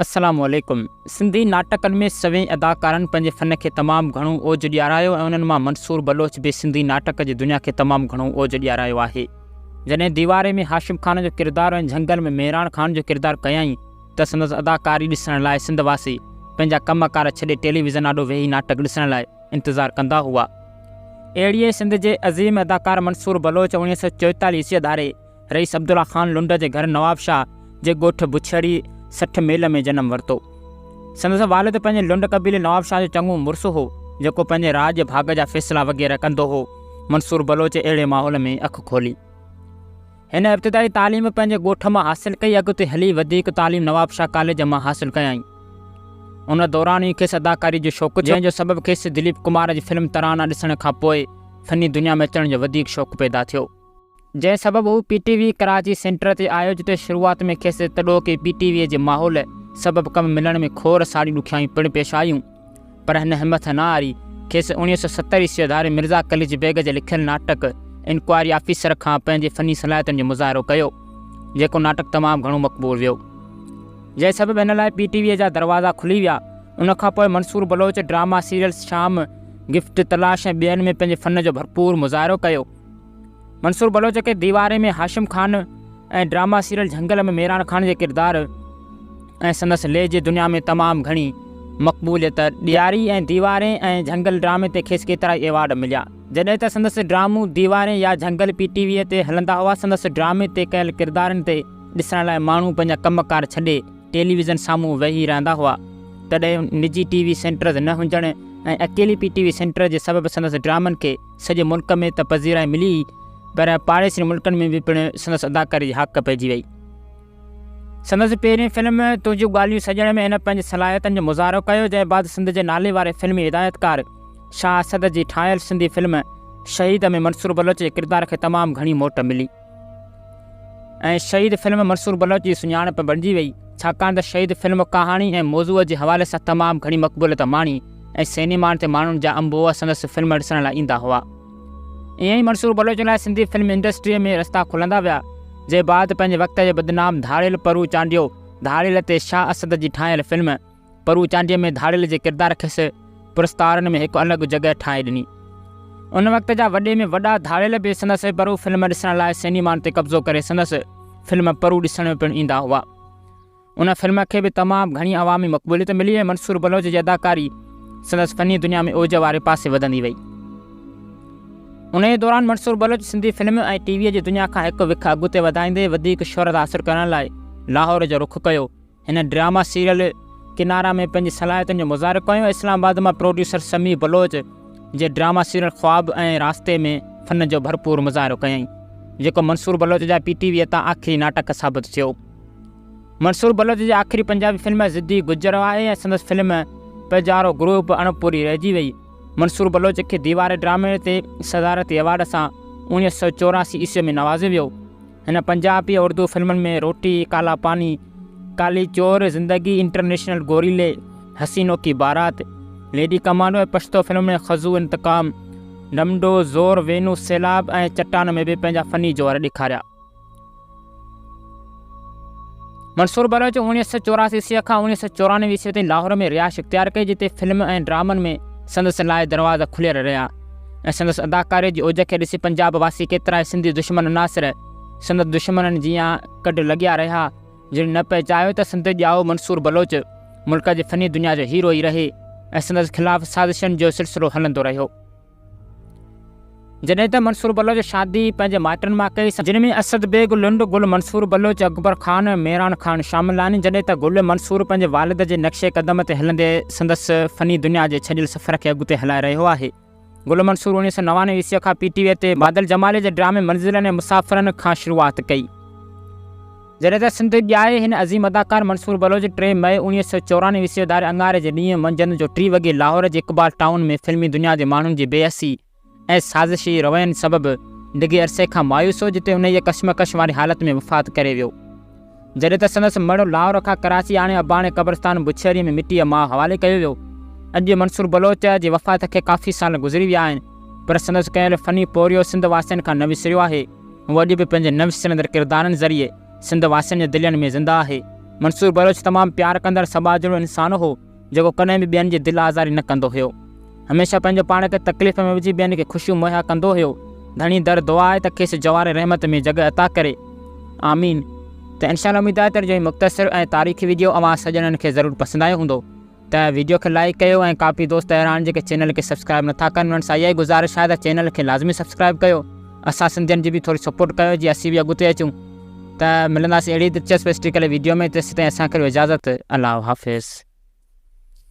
السلام عليڪم سنڌي ناٽڪن ۾ سوين اداڪارن پنهنجي فن کي تمام گهڻو اوج ڏيارايو ۽ انهن مان منصور بلوچ به سنڌي ناٽڪ جي دنيا کي تمام گهڻو اوج ڏيارايو آهي. جڏهن ديواري ۾ هاشم خان جو ڪردار ۽ جهنگل ۾ مهراڻ خان جو ڪردار ڪيائين ته سندس اداڪاري ڏسڻ لاء سنڌ واسي پنهنجا ڪم ڪار ڇڏي ٽيليويزن آڏو ويهي ناٽڪ ڏسڻ لاء انتظار ڪندا هئا. اهڙيء سنڌ جي عظيم اداڪار منصور بلوچ 1944 عيسويء ڌاري رئيس عبدالله خان لنڊ جي گهر نوابشاهه جي ڳوٺ بڇڙي 60 ميل ۾ جنم ورتو. سندس والد پنهنجي لنڊ قبيلي نوابشاهه جو چڱو مڙس هو، جيڪو پنهنجي راڄ ڀاڳ جا فيصلا وغيره ڪندو هو. منصور بلوچ اهڙي ماحول ۾ اک کولي. هن ابتدائي تعليم پنهنجي ڳوٺ مان حاصل ڪئي، اڳتي هلي وڌيڪ تعليم نوابشاهه ڪاليج مان حاصل ڪيائين. ان دوران ئي کيس اداڪاري جو شوق ٿيو، جنهن جو سبب کيس دليپ ڪمار جي فلم ترانا ڏسڻ کان پوء فني دنيا ۾ اچڻ جو وڌيڪ شوق پيدا ٿيو. جنهن سبب هو P T V Karachi centre تي آيو جتي شروعات ۾ کيس تڏهوڪي پي ٽي وي جي ماحول سبب ڪم ملڻ ۾ کوڙ ساريون ڏکيائيون پڻ پيش آيون پر هن همٿ نه هاري کيس 1970 عيسوي ڌاري مرزا قليچ بيگ جي لکيل ناٽڪ انڪوائري آفيسر کان پنهنجي فني صلاحيتن جو مظاهرو ڪيو جيڪو ناٽڪ تمام گهڻو مقبول ويو جنهن سبب هن لاء پي ٽي وي جا دروازا کلي ويا ان کان پوء منصور بلوچ ڊراما سيريل شام گفٽ تلاش ۽ ٻين ۾ پنهنجي فن جو ڀرپور مظاهرو ڪيو. منصور بلوچ کي ديواري ۾ هاشم خان ۽ ڊراما سيريل جهنگل ۾ ميران خان جي ڪردار ۽ سندس لهجي دنيا ۾ تمام گهڻي مقبوليت ڏياري ۽ ديواري ۽ جهنگل ڊرامي تي کيس ڪيترائي ايوارڊ مليا. جڏهن ته سندس ڊرامو ديواري يا جهنگل پي ٽي وي تي هلندا هئا سندس ڊرامي تي ڪيل ڪردارن تي ڏسڻ لاء ماڻهو پنهنجا ڪم ڪار ڇڏي ٽيليويزن سامهون ويهي رهندا هئا تڏهن نجي ٽي وي سينٽرز نه هجڻ ۽ اڪيلي پي ٽي وي سينٽر جي سبب سندس ڊرامن کي سڄي ملڪ ۾ ته پذيرائي ملي ئي پر پاڙيسري ملڪن ۾ به پڻ سندس اداڪاري جي هاڪ پئجي وئي. سندس پهرين فلم تنهنجون ڳالهيون سڄڻ ۾ هن پنهنجي صلاحيتن جو مظاهرو ڪيو جنهن بعد سنڌ جي نالي واري فلمي هدايتڪار شاهه اسد جي ٺاهيل سنڌي فلم شهيد ۾ منصور بلوچ جي ڪردار کي تمام گهڻي موٽ ملي. ۽ شهيد فلم منصور بلوچ جي سڃاڻپ بڻجي وئي، ڇاڪاڻ ته شهيد فلم ڪهاڻي ۽ موضوع جي حوالي سان تمام گهڻي مقبوليت ماڻي ۽ سئنيمائن تي ماڻهن جا انبوهه سندس فلم ڏسڻ لاء ايندا هئا. ائين ئي منصور بلوچ لاء سنڌي فلم انڊسٽريء ۾ رستا کلندا ويا، جنهن بعد پنهنجي وقت جي بدنام ڌاڙيل پرو چانڊيو ڌاڙيل تي شاهه اسد جي ٺاهيل فلم پرو چانڊيي ۾ ڌاڙيل جي ڪردار کيس پرستارن ۾ هڪ الڳ جڳهه ٺاهي ڏني. ان وقت جا وڏي ۾ وڏا ڌاڙيل به سندس پرو فلم ڏسڻ لاء سئنيمان تي قبضو ڪري سندس فلم پرو ڏسڻ پڻ ايندا هئا. ان فلم کي به تمام گهڻي عوامي مقبوليت ملي ۽ منصور بلوچ جي اداڪاري سندس فني دنيا ۾ اوج واري پاسي وڌندي وئي. انهيء دوران Mansoor Baloch Sindhi film ۽ T V جي دنيا کان هڪ وک اڳتي وڌائيندي وڌيڪ شهرت حاصل ڪرڻ لاء لاهور جو رخ ڪيو. هن ڊراما سيريل ڪنارا ۾ پنهنجي صلاحيتن جو مظاهرو ڪيو ۽ اسلام آباد مان پروڊيوسر سميع بلوچ جي ڊراما سيريل خواب ۽ راستي ۾ فن جو ڀرپور مظاهرو ڪيائين جيڪو منصور بلوچ جا پي ٽي وي تان آخري ناٽڪ ثابت ٿيو. منصور بلوچ جي آخري پنجابي فلم ضدي گجر آهي ۽ سندس فلم پيجارو گروپ اڻپوري رهجي وئي. منصور بلوچ کي ديوار ڊرامي تي صدارتي ايوارڊ سان 1984 عيسوي ۾ نوازيو ويو. هن پنجابي ۽ اردو فلمن ۾ روٽي، ڪالا پاني، ڪالي چور، زندگي، انٽرنيشنل گوريلي، حسينو ڪي بارات، ليڊي ڪمانڊو ۽ پشتو فلمن ۾ خزو انتقام، ڊمڊو، زور، وينو، سيلاب ۽ چٽان ۾ به پنهنجا فني جوهر ڏيکاريا. منصور بلوچ 1984 عيسوي کان 1994 عيسوي تائين لاهور ۾ رهائش اختيار ڪئي جتي فلم ۽ ڊرامن ۾ سندس لاء دروازا کليل رهيا. ۽ سندس اداڪاريء جي اوج کي ڏسي پنجاب واسي ڪيترائي سنڌي دشمن عناصر سندس دشمنن جيان ڪڍ لڳيا رهيا، جن نه پئي چاهيو ته سنڌ ڄائو منصور بلوچ ملڪ جي فني دنيا جو هيرو ئي رهي ۽ سندس خلاف سازشن جو سلسلو هلندو رهيو. جڏهن ته منصور بلوچ شادي پنهنجي مائٽن مان ڪئي، جن ۾ اسد بيگ لنڊ، گل منصور بلوچ، اڪبر خان ۽ ميران خان شامل آهن، جڏهن ته گل منصور پنهنجي والد جي نقش قدم تي هلندي سندس فني دنيا جي ڇڏيل سفر کي اڳتي هلائي رهيو آهي. گل منصور 1999 عيسوي کان پي ٽي وي تي بادل جمالي جي ڊرامي منزلن ۽ مسافرن کان شروعات ڪئي. جڏهن ته سنڌ ڄائي هن عظيم اداڪار منصور بلوچ ٽي مئي 1994 عيسوي ڌاري اڱاري جي ڏينهن منجهند جو ٽي وڳي لاهور جي اقبال ٽائون ۾ فلمي دنيا جي ماڻهن جي بي حسي ۽ سازشي روين سبب ڊگهي عرصي کان مايوس هو جتي انهيء ڪشمڪش واري حالت ۾ وفات ڪري ويو. جڏهن ته سندس مڙهه لاهور کان ڪراچي آڻي اباڻي قبرستان بڇيري ۾ مٽيء ماء حوالي ڪيو ويو. اڄ منصور بلوچ جي وفات کي ڪافي سال گذري ويا آهن پر سندس ڪيل فني پورهيو سنڌ واسين کان نه وسريو آهي. هو اڄ به پنهنجي نه وسرندڙ ڪردارن ذريعي سنڌ واسين جي دلين ۾ زنده آهي. منصور بلوچ تمام پيار ڪندڙ سٻاجهڙو انسان هو، جيڪو ڪڏهن به ٻين جي دل آزاري نه ڪندو هيو. هميشه پنهنجو پاڻ کي تڪليف ۾ وجهي ٻين کي خوشيون مهيا ڪندو هيو. ڌڻي در دعا آهي ته کيس جوار رحمت ۾ جڳهه عطا ڪري. آمين. ته انشاء الله اميد آهي ته جو هي مختصر ۽ تاريخي وڊيو اوهان سڄڻن کي ضرور پسند آيو هوندو. ته ويڊيو کي لائيڪ ڪيو ۽ ڪافي دوست اهڙا آهن جيڪي چينل کي سبسڪرائيب نٿا ڪن انهن سان اها ئي گذارش آهي ته چينل کي لازمي سبسڪرائيب ڪيو اسان سنڌين جي به ٿوري سپورٽ ڪيو جي اسين به اڳتي اچون ته ملنداسين اهڙي دلچسپ هسٽريڪل ويڊيو ۾ تيسين تائين اسان کي اجازت الله حافظ.